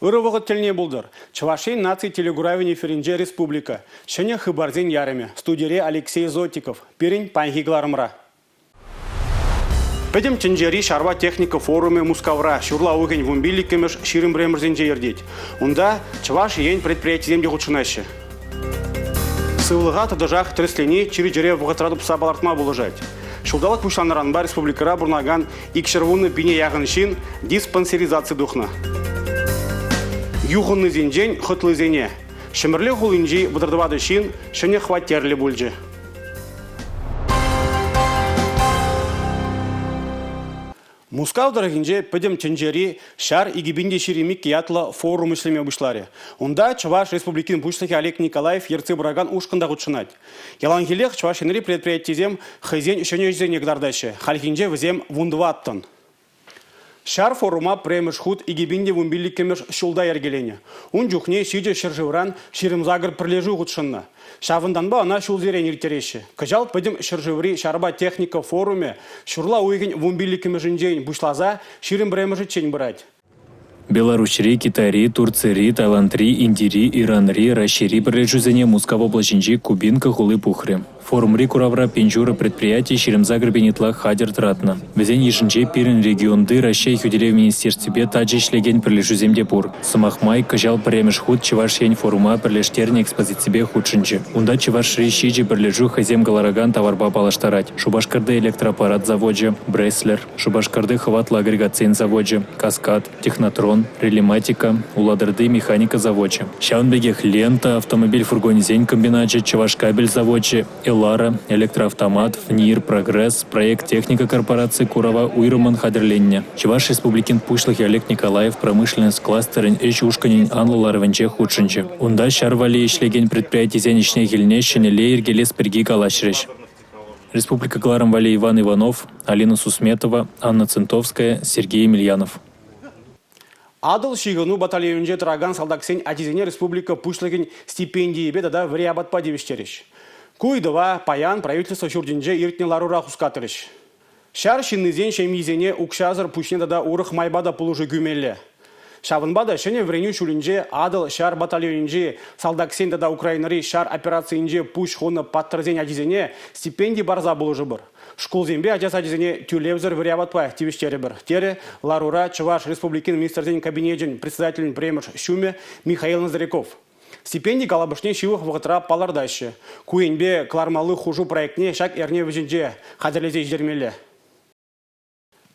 Ырӑ вӑхӑт тӗлне пултӑр. Чӑваш Ен наци телекуравӗн эфирӗнче республика. Ҫӗнӗ хыпарсен ярӑмӗ. Студире Алексей Зотиков. Пирӗн паянхи кӑларӑмра. Пӗтӗм тӗнчери ҫарпа техника форумӗ Мускавра ҫурла уйӑхӗн 15-мӗш 21-мӗшӗнче иртет. Унта Чӑваш Ен предприятисем те хутшӑнаҫҫӗ. Сывлӑха тӑтӑшах тӗрӗслени чир-чӗре вӑхӑтра тупса палӑртма пулӑшать. Ҫулталӑк пуҫланнӑранпа республикӑра пурӑнакан 210 пине яхӑн ҫын диспансеризаци тухнӑ. Юхӑннисенчен хӑтлисене Ҫӗмӗрле хулинчи 34 ҫын ҫӗнӗ хваттерлӗ пулчӗ. Мускав тӑрӑхӗнче Пӗтӗм тӗнчери ҫар 2022 ятлӑ форум ӗҫлеме пуҫларӗ. Унта Чӑваш Республикин Пуҫлӑхӗ Олег Николаев ертсе пыракан ушкӑн та хутшӑнать. Яланхиллех Чӑваш Енри предприятисем хӑйсен ҫӗнӗ ӗҫӗсене кӑтартаҫҫӗ. Хальхинче вӗсем вунтӑваттӑн. Ҫар форума пӗрремӗш хут 2015-мӗш ҫулта йӗркеленӗ. Ун чухне ҫичӗ ҫӗршывран 28 пӗрлешӳ хутшӑннӑ. Ҫавӑнтанпа ӑна ҫулсерен ирттереҫҫӗ. Кӑҫал пӗтӗм ҫӗршыври ҫарпа техника форумӗ ҫурла уйӑхӗн 15-мӗшӗнчен пуҫласа 21-мӗшӗччен пырать. Беларуҫри, Китайри, Турцири, Таиландри, Индири, Иранри, Раҫҫейри пӗрлешӳсене Мускав облаҫӗнчи Кубинка хули пухрӗ. Форумри куравра пин ҫурӑ предприяти 28 пин ытла хатӗр тӑратнӑ. Вӗсен йышӗнче пирӗн регионти Раҫҫей хӳтӗлев министерствипе тачӑ ӗҫлекен пӗрлешӳсем те пур. Сӑмах май, кӑҫал пӗрремӗш хут Чӑваш Ен форума пӗрлештернӗ экспозиципе хутшӑнчӗ. Унта Чӑвашри ҫичӗ пӗрлешӳ хӑйсем кӑларакан таварпа паллаштарать. Шупашкарти электроаппарат завочӗ, Бреслер, Шупашкарти хӑватлӑ агрегатсен завочӗ, Каскад, Технотрон, Релематика, Улатӑрти механика завочӗ. Ҫавӑн пекех Лента автомобиль фургонӗсен комбиначӗ, Чӑвашкабель завочӗ, Элара, Электроавтомат, ФНИР, Прогресс, Проект техника корпораци курава уйрӑммӑн хатӗрленнӗ. Чӑваш Республикин Пуҫлӑхӗ Олег Николаев промышленность кластерӗн ӗҫ ушкӑнӗн анлӑ ларӑвӗнче хутшӑнчӗ. Унта ҫар валли ӗҫлекен предприятисен ӗҫне-хӗлне ҫӗнӗлле йӗркелес пирки калаҫрӗҫ. Республика кӑларӑм валли Иван Иванов, Алина Сусметова, Анна Центовская, Сергей Емельянов. Атӑл ҫыхӑну батальонӗнче тӑракан салтаксен ачисене республика Пуҫлӑхӗн стипендийӗпе тата вӗри апатпа тивӗҫтерӗҫ. Ку ыйтӑва паян правительство ҫуртӗнче иртнӗ ларура хускатрӗҫ. Ҫар ҫыннисен ҫемйисене укҫасӑр пуҫне тата урӑх майпа та пулӑшу кӳмелле. Ҫавӑнпа та ҫӗнӗ вӗренӳ ҫулӗнче Атӑл ҫар батальонӗнчи салтаксен тата Украинӑри ҫар операцийӗнче пуҫ хунӑ паттӑрсен ачисене стипенди парса пулӑшӑпӑр. Шкулсемпе ача сачӗсене тӳлевсӗр вӗри апатпа тивӗҫтерӗпӗр, терӗ ларура Чӑваш Республикин Министрсен Кабинечӗн председателӗн пӗрремӗш ҫумӗ Михаил Ноздряков. Стипенди калӑпӑшне ҫывӑх вӑхӑтра палӑртаҫҫӗ. Ку енпе кӑлармалли хушу проектне ҫак эрне вӗҫӗнче хатӗрлесе ҫитермелле.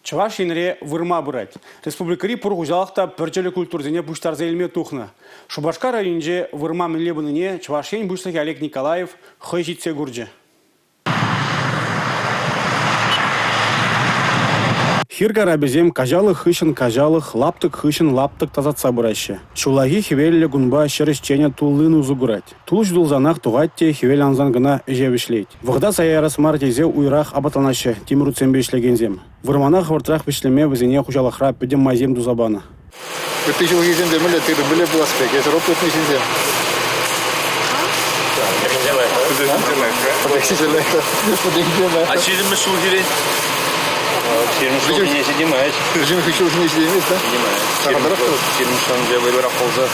Чӑваш Енре вырма пырать. Республикӑри пур хуҫалӑх та пӗрчӗллӗ культурӑсене пуҫтарса илме тухнӑ. Шупашкар районӗнче вырма мӗнле пынине Чӑваш Ен Пуҫлӑхӗ Олег Николаев хӑй ҫитсе курчӗ. Хир карапӗсем каҫалӑк хыҫҫӑн каҫалӑх, лаптӑк хыҫҫӑн лаптӑк тасатса пыраҫҫӗ. Ҫуллахи хӗвеллӗ кунпа ҫӗр ӗҫченӗ туллин усӑ курать. Тул ҫутӑлсанах тухать те хӗвел ансан кӑна ӗҫе вӗҫлет. Вӑхӑта сая ярас мар тесе уйрах апатланаҫҫӗ тимӗр утсемпе ӗҫлекенсем. Вырмана хӑвӑртрах вӗҫлеме вӗсене хуҫалӑхра пӗтӗм майсем туса панӑ. Ытти ҫулхисем те мӗнле тырӑ мӗнле пулас пек? Эсир опытный ҫынсем. А ҫирӗммӗш ҫулхирен? Ҫирӗм ҫулхине ҫитеймест. Ҫирӗм ҫулхине ҫитеймест, да? Ҫитеймест. Ҫирӗм ҫулхинче вӑйлӑрах пулса.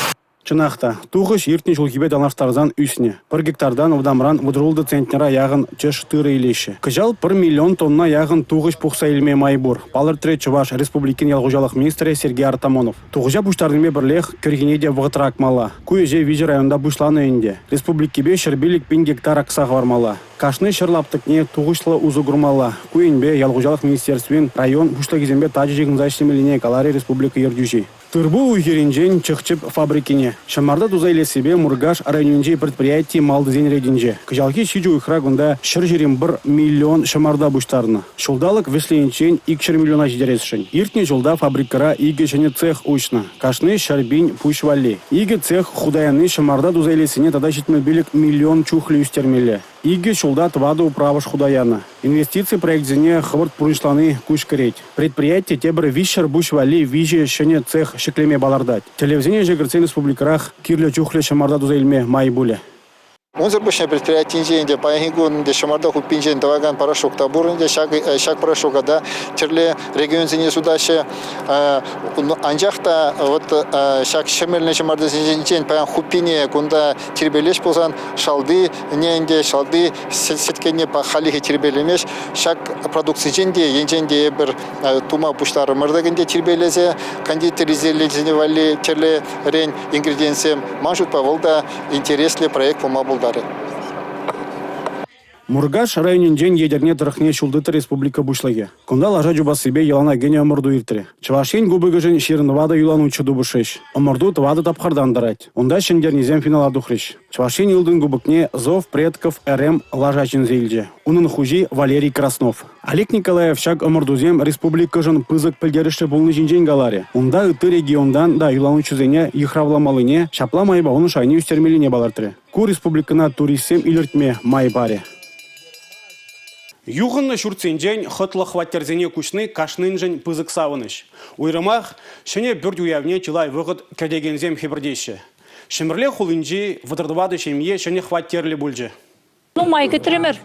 Чӑнах та, тухӑҫ иртнӗ ҫулхипе танлаштарсан ӳснӗ. Пӗр гектартан вӑтамран 36 центнера яхӑн тӗш тырӑ илеҫҫӗ. Кӑҫал пӗр миллион тонна яхӑн тухӑҫ пухса илме май пур, палӑртрӗ Чӑваш Республикин ял хуҫалӑх министрӗ Сергей Артамонов. Тухӑҫа пуҫтарнипе пӗрлех кӗрхине те вӑхӑтра акмалла. Ку ӗҫе виҫӗ районта пуҫланӑ ӗнтӗ. Республикипе 105 пин гектар акса хӑвармалла. Кашни ҫӗр лаптӑкне тухӑҫлӑ усӑ курмалла. Ку енпе ял хуҫалӑх министерствин район пуҫлӑхӗсемпе тачӑ ҫыхӑнса ӗҫлемеллине каларӗ республика ертӳҫи. Тыр-пул уй-хирӗнчен чӑх-чӗп фабрикине ҫӑмарта туса илессипе Муркаш районӗнчи предприяти малтисен ретӗнче. Кӑҫалхи ҫичӗ уйӑхра кунта 121 миллион ҫӑмарта пуҫтарнӑ. Ҫулталӑк вӗҫлениччен 200 миллиона ҫитересшӗн. Иртнӗ ҫулта фабрикӑра икӗ ҫӗнӗ цех уҫнӑ. Кашни 100 пин пуҫ валли. Икӗ цех хута яни ҫӑмарта туса илессине тата 75 миллион чухлӗ ӳстермелле. Икӗ ҫулта тӑватӑ управӑш хута янӑ. Инвестици проекчӗсене хӑвӑрт пурнӑҫлани куҫ кӗрет. Предприяти тепӗр 300 пуҫ валли виҫӗ ҫӗнӗ цех ҫӗклеме палӑртать. Тӗллевсене ӗҫе кӗртсен республикӑрах кирлӗ чухлӗ ҫӑмарта туса илме май пулӗ. Унсӑр пуҫне предприятинче ӗнтӗ паянхи кун ӗнтӗ ҫӑмарта хуппинчен тӑвакан порошок та пур ӗнтӗ. Ҫак, ҫак порошока та тӗрлӗ регионсене сутаҫҫӗ. Анчах та вот ҫак ҫӗмӗлнӗ ҫӑмартасенчен паян хуппине кунта тирпейлес пулсан шалти ӗне ӗнтӗ шалти сӗткенне хальлӗхе тирпейлемест. Ҫак продукцинчен те енчен те эпир тума пуҫларӑмӑр та ӗнтӗ тирпейлесе кондитер изделийӗсене валли тӗрлӗрен ингредиентсем. Ман шутпа вӑл та интереслӗ проект пулма пултарӗ. Муркаш районӗнчен Етӗрне тӑрӑхне ҫул тытрӗ республика Пуҫлӑхӗ. Кунта лаша чупассипе йӑлана кӗнӗ ӑмӑрту иртрӗ. Чӑваш Ен кубокӗшӗн 24 юланутҫӑ тупӑшрӗҫ. Ӑмӑрту тӑватӑ тапхӑртан тӑрать. Унта ҫӗнтернисем финала тухрӗҫ. Чӑваш Ен ылтӑн кубокне Зов предков РМ лаша ҫӗнсе илчӗ. Унӑн хуҫи Валерий Краснов. Олег Николаев ҫак ӑмӑртусем республикӑшӑн пысӑк пӗлтерӗшлӗ пулни ҫинчен каларӗ. Унта ытти регионтан та юланутҫӑсене йыхравламаллине, ҫапла майпа унӑн шайне ӳстермеллине палӑртрӗ. Ку республикӑна туристсем илӗртме май парӗ. Юхӑннӑ ҫуртсенчен хӑтлӑ хваттерсене куҫни кашниншӗн пысӑк савӑнӑҫ. Уйрӑмах ҫӗнӗ пӳрт уявне чылай вӑхӑт кӗтекенсем хӗпӗртеҫҫӗ. Ҫӗмӗрле хулинчи 34 ҫемье ҫӗнӗ хваттерлӗ пулчӗ. Нумай кӗтрӗмӗр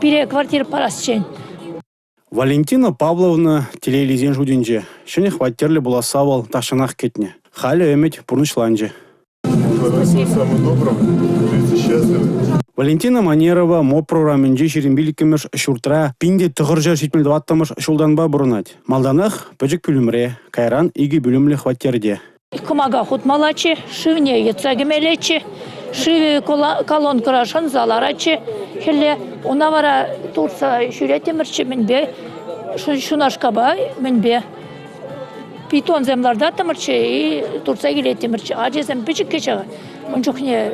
пире квартира парасчен. Валентина Павловна телейлисен шутӗнче. Ҫӗнӗ хваттерлӗ пуласса вӑл тахҫанах кӗтнӗ. Халӗ ӗмӗт пурнӑҫланчӗ. Валентина Манерова МОП программинчи 25-мӗш ҫуртра 1974-мӗш ҫултанпа пурӑнать. Малтанах пӗчӗк пӳлӗмре, кайран икӗ пӳлӗмлӗ хваттерте. Кӑмака хутмаллаччӗ, шывне йӑтса кӗмеллеччӗ. Шывӗ колонкӑра шӑнса ларатчӗ хӗлле. Уна вара туртса ҫӳреттӗмӗрччӗ мӗнпе, ҫунашкапа мӗнпе. Питонсем лартаттӑмӑрччӗ и туртса килеттӗмӗрччӗ. Ачасем пӗчӗккӗ ҫав. Ун чухне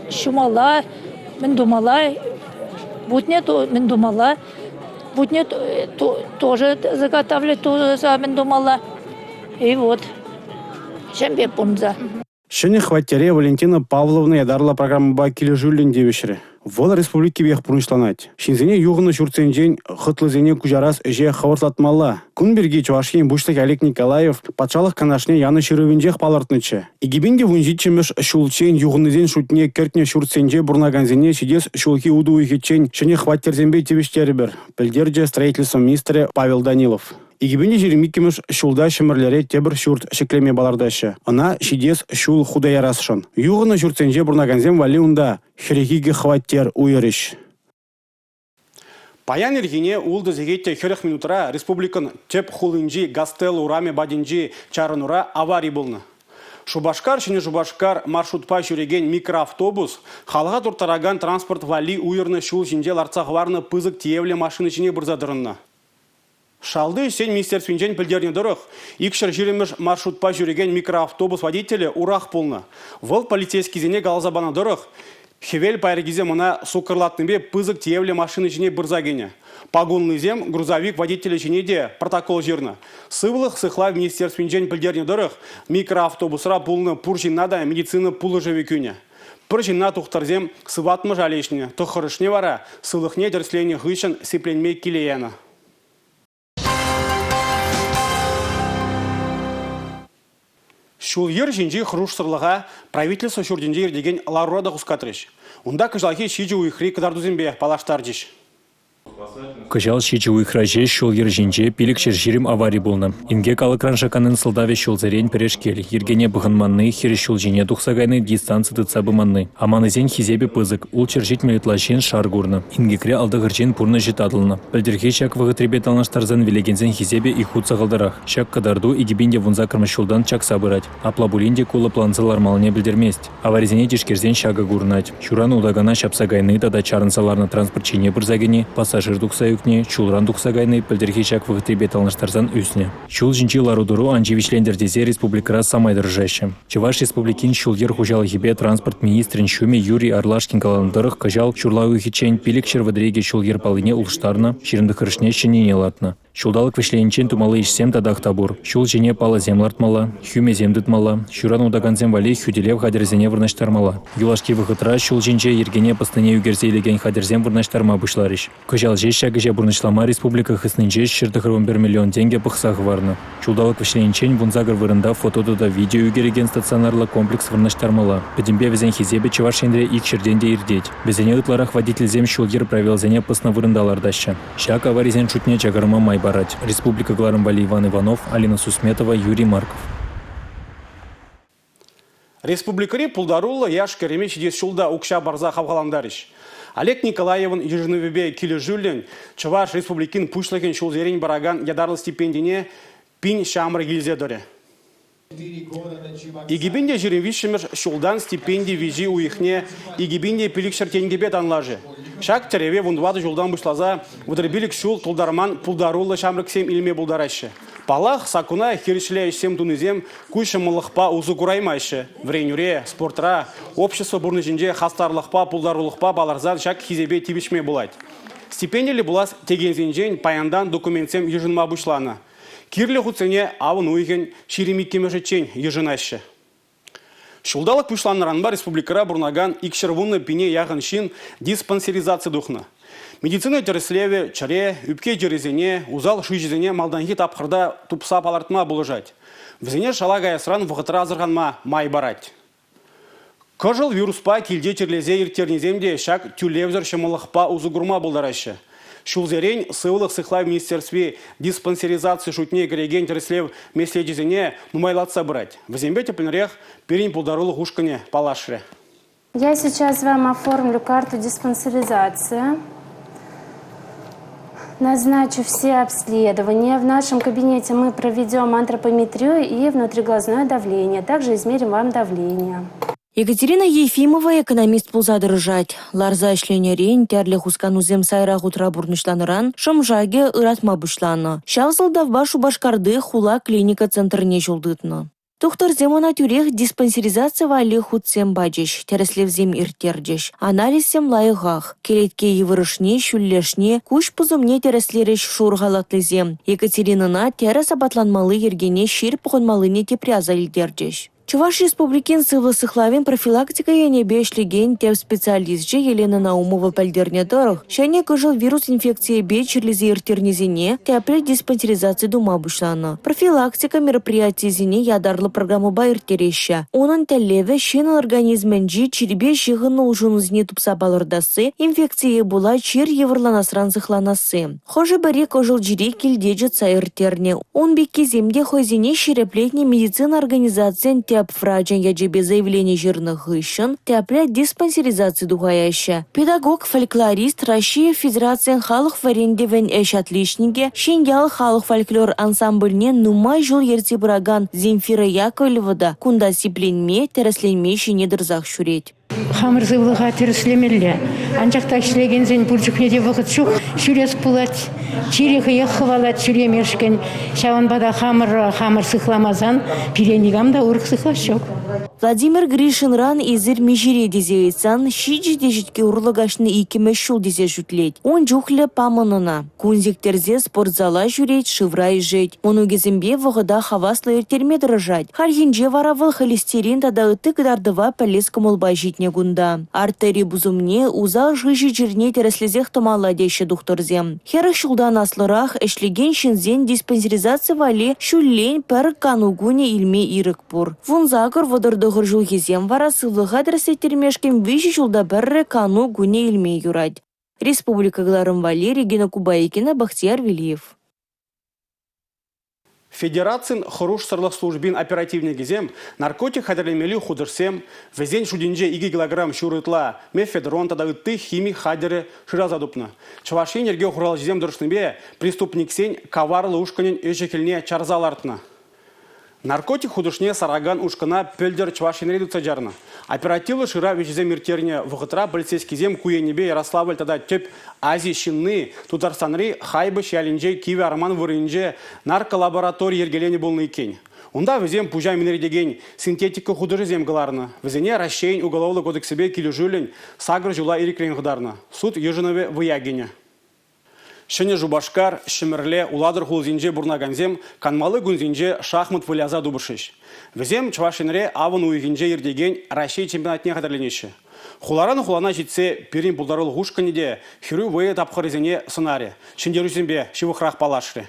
ҫумалла, мӗн тумалла, вутне мӗн тумалла. Вутне тоже заготавливать туса мӗн тумалла. И вот ҫемье пурӑнса. Ҫӗнӗ хваттере Валентина Павловна ятарлӑ программӑпа килӗшӳллӗн тивӗҫрӗ. Вӑл республикипех пурнӑҫланать. Ҫынсене юхӑннӑ ҫуртсенчен хӑтлисене куҫарас ӗҫе хӑвӑртлатмалла. Кун пирки Чӑваш Ен Пуҫлӑхӗ Олег Николаев Патшалӑх Канашне янӑ ҫырӑвӗнчех палӑртнӑччӗ. 2017-мӗш ҫулччен юхӑннисен шутне кӗртнӗ ҫуртсенче пурӑнакансене ҫитес ҫулхи утӑ уйӑхӗччен ҫӗнӗ хваттерсемпе тивӗҫтерӗпӗр, пӗлтерчӗ строительство министрӗ Павел Данилов. 2022-мӗш ҫулта Ҫӗмӗрлере тепӗр ҫурт ҫӗклеме палӑртаҫҫӗ. Ӑна ҫитес ҫул хута ярасшӑн. Юхӑннӑ ҫуртсенче пурӑнакансем валли унта 42 хваттер уйӑрӗҫ. Паян ирхине ултӑ сехет те 40 минутра республикӑн тӗп хулинчи Гастелло урамӗ патӗнчи чарӑнура авари пулнӑ. Шупашкар Ҫӗнӗ Шупашкар маршрутпа ҫӳрекен микроавтобус халӑха турттаракан транспорт валли уйӑрнӑ ҫул ҫинче лартса хӑварнӑ пысӑк тиевлӗ машина ҫине пырса тӑрӑннӑ. Шалти ӗҫсен министерствинчен пӗлтернӗ тӑрӑх, 220-мӗш маршрутпа ҫӳрекен микроавтобус водителӗ урах пулнӑ. Вӑл полицейскисене каласа панӑ тӑрӑх, хӗвел пайӑркисем ӑна суккӑрлатнипе пысӑк тиевлӗ машина ҫине пырса кӗнӗ. Пакунлисем грузовик водителӗ ҫине те протокол ҫырнӑ. Сывлӑх сыхлав министерствинчен пӗлтернӗ тӑрӑх, микроавтобусра пулнӑ пур ҫынна та медицина пулӑшӑвӗ кӳнӗ. Пӗр ҫынна тухтӑрсем сыватмӑша леҫнӗ, тӑххӑрӑшне вара сывлӑхне тӗрӗсленӗ хыҫҫӑн сипленме киле янӑ. Ҫул-йӗр ҫинчи хӑрушсӑрлӑха правительство ҫуртӗнче иртекен ларура та хускатрӗҫ. Унта кӑҫалхи ҫичӗ уйӑхри кӑтартусемпе паллаштарчӗҫ. Кӑҫал ҫичӗ уйӑхра ҫеҫ ҫул-йӗр ҫинче 520 авари пулнӑ. Инкек алӑкран шакканин сӑлтавӗ ҫулсерен пӗрешкел, йӗркене пӑхӑнманни, хирӗҫ ҫул ҫине тухса кайни, дистанци тытса пыманни. Аманнисен хисепӗ пысӑк, 670 ытла ҫын шар курнӑ. Инкекре 69 ҫын пурнӑҫӗ татӑлнӑ. Пӗлтӗрхи ҫак вӑхӑтрипе танлаштарсан вилекенсен хисепӗ ик хут сахалтарах. Ҫак кӑтарту 2018 ҫултан чакса пырать. Апла пулин те ку лӑпланса лармаллине пӗлтермест. Аварисене тишкерсен ҫакӑ курӑнать. Ҫуран утакана ҫапса кайни тата чарӑнса ларнӑ транспорт ҫине пырса кӗни, пассажир тухса ӳкни, ҫулран тухса кайни пӗлтӗрхи ҫак вӑхӑтрипе танлаштарсан ӳснӗ. Ҫул ҫинчи лару-тӑру ан ҫивӗчлентӗр тесе республикӑра самай тӑрӑшаҫҫӗ. Чӑваш Республикин ҫул-йӗр хуҫалӑхӗпе транспорт министрӗн ҫумӗ Юрий Арлашкин каланӑ тӑрӑх, кӑҫал ҫурла уйӑхӗччен 532 ҫул-йӗр паллине улӑштарнӑ, 29-шне ҫӗннине лартнӑ. Ҫулталӑк вӗҫлениччен тумалли ӗҫсем татах та пур. Ҫул ҫине паллӑсем лартмалла, хӳмесем тытмалла, ҫуран утакансем валли хӳтӗлев хатӗрӗсене вырнаҫтармалла. Юлашки вӑхӑтра ҫул ҫинче йӗркене пӑснине ӳкерсе илекен хатӗрсем вырнаҫтарма пуҫларӗҫ. Кӑҫал ҫеҫ ҫак ӗҫе пурнӑҫлама республика хыснинче 191 миллион тенкӗ пӑхса хӑварнӑ. Ҫулталӑк вӗҫлениччен 18 вырӑнта фото тата видео ӳкерекен стационарлӑ комплекс вырнаҫтармалла. Пӗтӗмпе вӗсен хисепӗ Чӑваш Енре ик ҫӗртен те иртет. Вӗсене ытларах водительсем ҫул-йӗр правилисене пӑснӑ вырӑнта лартаҫҫӗ. Ҫак аварисен шутне чакарма май парать. Республика кӑларӑм валли Иван Иванов, Алина Сусметова, Юрий Марков. Республикӑри пултаруллӑ яш-кӗрӗме ҫитес ҫул та укҫа парса хавхалантарӗҫ. Олег Николаевӑн йышӑнӑвӗпе килӗшӳллӗн Чӑваш Республикин Пуҫлӑхӗн ҫулсерен паракан ятарлӑ стипендине пин ҫамрӑк илсе тӑрӗ. 2023-мӗш ҫултан стипенди виҫи уйӑхне 2500 тенкӗпе танлашӗ. Ҫак тӗреве 14 ҫултан пуҫласа 35 ҫул тултарман пултаруллӑ ҫамрӑксем илме пултараҫҫӗ. Паллах, саккуна хирӗҫле ӗҫсем тунисем ку ҫӑмӑллӑхпа усӑ кураймаҫҫӗ. Вӗренӳре, спортра, общество пурнӑҫӗнче хастарлӑхпа, пултарулӑхпа палӑрсан ҫак хисепе тивӗҫме пулать. Стипендиллӗ пулас текенсенчен паянтан документсем йышӑнма пуҫланӑ. Кирлӗ хутсене авӑн уйӑхӗн 22-мӗшӗччен йышӑнаҫҫӗ. Ҫулталӑк пуҫланнӑранпа республикӑра пурӑнакан 210 пине яхӑн ҫын диспансеризаци тухнӑ. Медицина тӗрӗслевӗ чӗре, ӳпке чирӗсене, усал шыҫӑсене малтанхи тапхӑрта тупса палӑртма пулӑшать. Вӗсене шала каясран вӑхӑтра асӑрханма май парать. Кӑшӑл вируспа килте чирлесе ирттернисем те ҫак тӳлевсӗр ҫӑмӑллӑхпа усӑ курма пултараҫҫӗ. Ҫулсерен Сывлӑх сыхлав министерстви диспансеризаци шутне кӗрекен тӗрӗслев меслечӗсене нумайлатса пырать. Вӗсемпе тӗплӗнрех пирӗн пултарулӑх ушкӑнӗ паллашрӗ. Я сейчас вам оформлю карту диспансеризации. Назначу все обследования. В нашем кабинете мы проведем антропометрию и внутриглазное давление. Также измерим вам давление. Екатерина Ефимова экономист пулса тӑрӑшать. Ларса ӗҫленӗрен, тӗрлӗ хусканусем сайра хутра пурнӑҫланӑран шӑм-шакӗ ыратма пуҫланӑ. Ҫав сӑлтавпа Шупашкарти хула клиника центрне ҫул тытнӑ. Тухтӑрсем ӑна тӳрех диспансеризаци валли хутсем пачӗҫ, тӗрӗслевсем ирттерчӗҫ. Анализсем лайӑхах. Кӗлетке йывӑрӑшне, ҫӳллӗшне, куҫ пусӑмне тӗрӗслерӗҫ шур халатлисем. Екатеринӑна тӗрӗс апатланмалли йӗркене ҫирӗп пӑхӑнмаллине тепре аса илтерчӗҫ. Чӑваш Республикин сывлӑх сыхлавӗн профилактика енӗпе ӗҫлекен тӗп специалисчӗ Елена Наумова пӗлтернӗ тӑрӑх, ҫӗнӗ кӑшӑл вирус инфекцийӗпе чирлесе ирттернисене тӗплӗ диспансеризаци тума пуҫланӑ. Профилактика мероприятийӗсене ятарлӑ программӑпа ирттереҫҫӗ. Унӑн тӗллевӗ ҫын организмӗнчи чирпе ҫыхӑннӑ улшӑнусене тупса палӑртасси, инфекцие пула чир йывӑрланасран сыхланасси. Хӑшӗ-пӗри кӑшӑл чире килте чӑтса ирттернӗ. Ун пеккисем те хӑйсене ҫирӗплетнӗ медицина организацийӗн тӗп врачӗн ячӗпе заявлени ҫырнӑ хыҫҫӑн тӗплӗ диспансеризаци тухаяҫҫӗ. Педагог-фольклорист, Раҫҫей Федерацийӗн халӑх вӗрентӗвӗн ӗҫ отличникӗ, Ҫӗньял халӑх фольклор ансамбльне нумай ҫул ертсе пыракан Земфира Яковлева та кунта сипленме, тӗрӗсленме ҫине тӑрсах ҫӳрет. Хамӑр сывлӑха тӗрӗслемелле. Анчах та ӗҫлекенсен пур чухне те вӑхӑт ҫук. Ҫӳрес пулать. Чирӗ хӑех хӑвалать ҫӳремешкӗн. Ҫавӑнпа та хамӑр хамӑр сыхламасан пире никам та урӑх сыхлас ҫук. Владимир Гришинран эсир миҫере тесе ыйтсан 7 теҫетке урлӑ каҫнӑ иккӗмӗш ҫул тесе шӳтлет. Ун чухлӗ памӑн ӑна. Кун сиктерсе спортзала ҫӳрет, шывра ишет. Мӑнукӗсемпе вӑхӑта хаваслӑ ирттерме тӑрӑшать. Хальхинче вара вӑл холестерин тата ытти кӑтартӑва пӗлес кӑмӑлпа ҫитнӗ кунта. Артери пусӑмне, усал шыҫӑ чирне тӗрӗслесех тӑмалла теҫҫӗ тухтӑрсем. 40 ҫултан аслӑрах ӗҫлекен ҫынсен диспансеризаци валли ҫуллен пӗр кану кунӗ илме ирӗк пур. 18-39 ҫулхисем вара сывлӑха тӗрӗслеттермешкӗн 3 ҫулта пӗрре кану кунӗ илме юрать. Республика кӑларӑм валли Регина Кубайкина, Бахтияр Велиев. Федерацин хӑрушсӑрлӑх службин оперативникӗсем наркотик хатӗрлемелли хутӑшсем, вӗсен шутӗнче 2 килограмм ҫур ытла мефедрон тата ытти хими хатӗрӗ шыраса тупнӑ. Чӑваш Ен йӗрке хуралҫисем тӑрӑшнипе преступниксен каварлӑ ушкӑнӗн ӗҫӗ-хӗлне чарса лартнӑ. Наркотик хутӑшне саракан ушкӑна пӗлтӗр Чӑваш Енре тытса чарнӑ. Оперативлӑ шырав ӗҫӗсем ирттернӗ вӑхӑтра полицейскисем ку енӗпе Ярославль тата Тӗп Ази ҫынни Тутарстанри Хайпӑҫ ялӗнче кивӗ арман вырӑнӗнче нарколаборатори йӗркеленӗ пулнӑ иккен. Унта вӗсем пуҫа минретекен синтетика хутӑшӗсем кӑларнӑ. Вӗсене Раҫҫейӗн Уголовлӑ кодексӗпе килӗшӳллӗн сакӑр ҫула ирӗкрен хӑтарнӑ. Суд йышӑнӑвӗ вӑя кӗнӗ. Ҫӗнӗ Шупашкар, Ҫӗмӗрле, Улатӑр хулисенче пурӑнакансем канмалли кунсенче шахмат выляса тупӑшрӗҫ. Вӗсем Чӑваш Енре авӑн уйӑхӗнче иртекен Раҫҫей чемпионатне хатӗрленеҫҫӗ. Хуларан хулана ҫитсе пирӗн пултарулӑх ушкӑнӗ те хӗрӳ вӑйӑ тапхӑрӗсене сӑнарӗ, ҫӗнтерӳҫӗсемпе ҫывӑхрах паллашрӗ.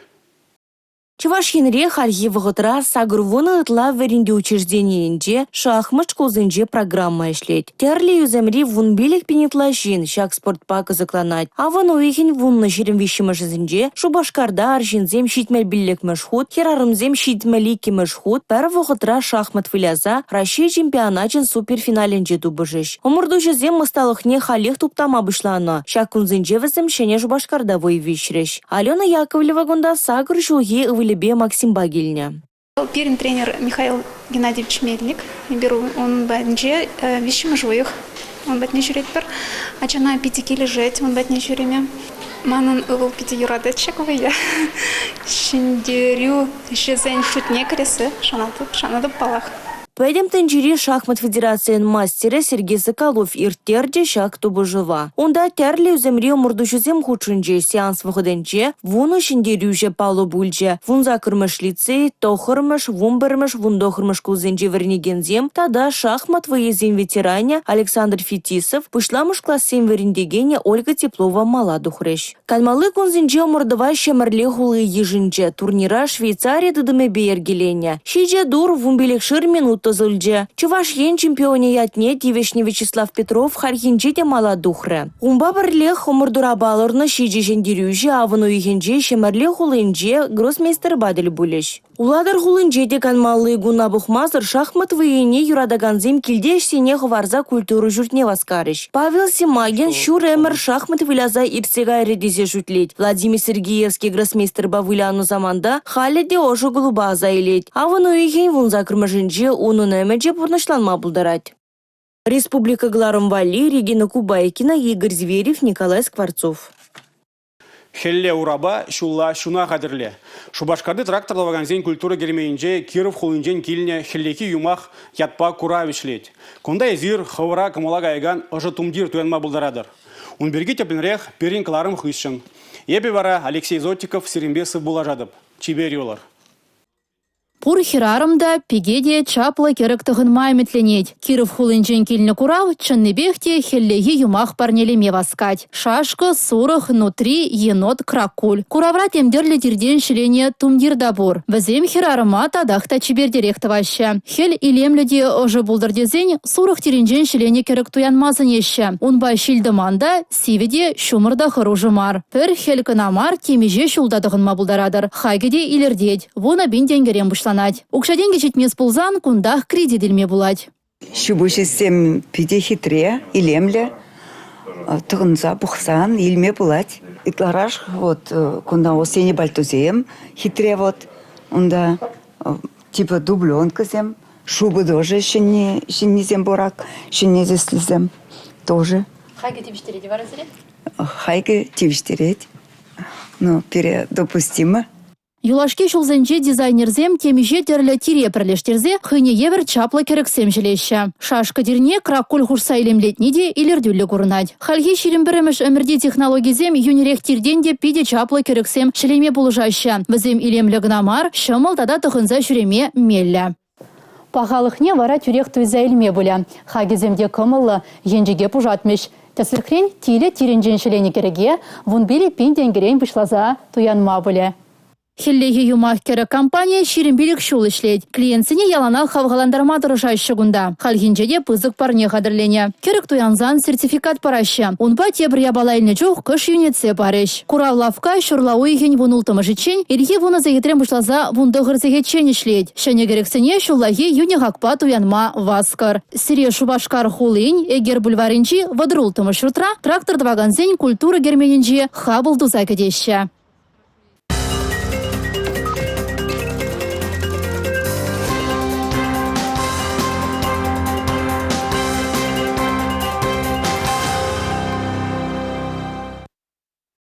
Чӑваш Енре хальхи вӑхӑтра 80 ытла вӗрентӳ учрежденийӗнче шахмат шкулсенче программа ӗҫлет. Тӗрлӗ ӳсӗмри 15 пин ытла ҫын ҫак спортпа кӑсӑкланать. Авӑн уйӑхӗн 10-23-мӗшӗсенче Шупашкарта арҫынсем 75-мӗш хут, хӗрарӑмсем 72-мӗш хут пӗр вӑхӑтра шахмат выляса Раҫҫей чемпионачӗн суперфиналӗнче тупӑшӗҫ. Ӑмӑртуҫӑсем ӑсталӑхне халех туптама пуҫланӑ. Ҫак кунсенче вӗсем Ҫӗнӗ Шупашкарта вӑй виҫрӗҫ. Алена Яковлева кунта сакӑр ҫулхи ывӑлӗпе Максимпа килнӗ. Пирӗн тренер Михаил Геннадьевич Мельник. Эпир ун патӗнче виҫҫӗмӗш уйӑх ун патне ҫӳретпӗр. Ачана питӗ килӗшет ун патне ҫӳреме. Манӑн ывӑл питӗ юратать ҫак вӑййа. Ҫӗнтерӳ ӗҫӗсен шутне кӗрессе шанатӑп, шанатӑп паллах. Пӗтӗм тӗнчери шахмат федерацийӗн мастерӗ Сергей Соколов ирттерчӗ ҫак тупӑшӑва. Унта тӗрлӗ ӳсӗмри ӑмӑртуҫӑсем хутшӑнчӗҫ. Сеанс вӑхӑтӗнче 10 ҫӗнтерӳҫӗ паллӑ пулчӗ. 18-мӗш лицей, 9-мӗш, 11-мӗш, 19-мӗш шкулсенче вӗренекенсем тата шахмат вӑййисен ветеранӗ Александр Фетисов, пуҫламӑш классен вӗрентекенӗ Ольга Теплова мала тухрӗҫ. Канмалли кунсенче ӑмӑртӑва Ҫӗмӗрле хули йышӑнчӗ. Турнира Швейцари тытӑмӗпе йӗркеленӗ. Ҫичӗ тур 15-шер минут тӑсӑлчӗ. Чӑваш Ен чемпионӗ ятне тивӗҫнӗ Вячеслав Петров хальхинче те мала тухрӗ. Унпа пӗрлех ӑмӑртура палӑрнӑ ҫичӗ ҫӗнтерӳҫӗ авӑн уйӑхӗнче Ҫӗмӗрле хулинче гроссмейстерпа тӗл пулӗҫ. Улатӑр хулинче те канмалли куна пӑхмасӑр шахмат вӑййине юратакансем килте ӗҫсене хӑварса культура ҫуртне васкарӗҫ. Павел Симагин ҫур ӗмӗр шахмат выляса иртсе кайрӗ тесе шӳтлет. Владимир Сергеевский гроссмейстерпа вылянӑ саманта халӗ те ӑшӑ кулӑпа аса илет. Авӑн уйӑхӗн 18-мӗшӗнче унӑн ӗмӗчӗ пурнӑҫланма пултарать. Республика кӑларӑм валли Регина Кубайкина, Игорь Зверев, Николай Скворцов. Хӗлле урапа, ҫулла ҫуна хатӗрле. Шупашкарти трактор тӑвакансен культура керменӗнче Киров хулинчен килнӗ хӗллехи юмах ятпа курав ӗҫлет. Кунта эсир хӑвӑра кӑмӑла каякан ӑшӑ тумтир туянма пултаратӑр. Ун пирки тӗплӗнрех пирӗн кӑларӑм хыҫҫӑн. Эпӗ вара Алексей Зотиков сирӗнпе сывпуллашатӑп. Чипер юлӑр. Пур хӗрарӑм та, пике те чаплӑ кӗрӗк тӑхӑнма ӗмӗтленет. Киров хулинчен килнӗ курав чӑннипех те хӗллехи юмах парнелеме васкать. Шашкӑ, сурӑх, нутри, енот, кракуль. Куравра тем тӗрлӗ тиртен ҫӗленӗ тумтир та пур. Вӗсем хӗрарӑма татах та чипертерех тӑваҫҫӗ. Хӗл илемлӗ те ӑшӑ пултӑр тесен сурӑх тирӗнчен ҫӗленӗ кӗрӗк туянма сӗнеҫҫӗ. Унпа ҫил-тӑман та, сивӗ те, ҫумӑр та хӑрушӑ мар. Пӗр хӗл кӑна мар, темиҫе ҫул та тӑхӑнма пултаратӑр. Хакӗ те илӗртет. 10 000 тенкӗрен пуҫланать. Укҫа-тенкӗ ҫитмест пулсан кунтах кредит илме пулать. Ҫи-пуҫӗсем питӗ хитре, илемлӗ. Тӑхӑнса пӑхсан илме пулать. Ытларах вот кунта осенний пальтосем хитре вот. Унта типа дубленкӑсем, шубы тоже ҫӗннисем пур ак, ҫӗнни тӗслисем тоже. Хакӗ тивӗҫтерет-и вара сире? Хакӗ тивӗҫтерет. Ну, пире допустимо. Юлашки ҫулсенче дизайнерсем темиҫе тӗрлӗ тире пӗрлештерсе хӑйне евӗр чаплӑ кӗрӗксем ҫӗлеҫҫӗ. Шашка тирне кракуль хушса илемлетни те илӗртӳллӗ курӑнать. Хальхи 21-мӗш ӗмӗрти технологисем йӳнӗрех тиртен те питӗ чаплӑ кӗрӗксем ҫӗлеме пулӑшаҫҫӗ. Вӗсем илемлӗ кӑна мар, ҫӑмӑл тата тӑхӑнса ҫӳреме меллӗ. Пахалӑхне вара тӳрех туйса илме пулӗ. Хакӗсем те кӑмӑллӑ, енчӗке пушатмӗҫ. Тӗслӗхрен, тилӗ тирӗнчен ҫӗленӗ кӗрӗке 15 пин тенкӗрен пуҫласа туянма пулӗ. Хӗллехи юмах кӗрӗк компанийӗ 25 ҫул ӗҫлет. Клиентсене яланах хавхалантарма тӑрӑшаҫҫӗ кунта. Хальхинче те пысӑк парне хатӗрленӗ. Кӗрӗк туянсан сертификат параҫҫӗ. Унпа тепӗр япала илнӗ чух кӑш йӳнетсе парӗҫ. Курав лавкка ҫурла уйӑхӗн 16-мӗшӗччен ирхи 10 сехетрен пуҫласа 19 сехетчен ӗҫлет. Ҫӗнӗ кӗрӗксене ҫуллахи йӳнӗ хакпа туянма васкӑр. Сире Шупашкар хулин Эгер бульварӗнчи 36-мӗш ҫуртра трактор тӑвакансен культура керменӗнче хапӑл туса кӗтеҫҫӗ.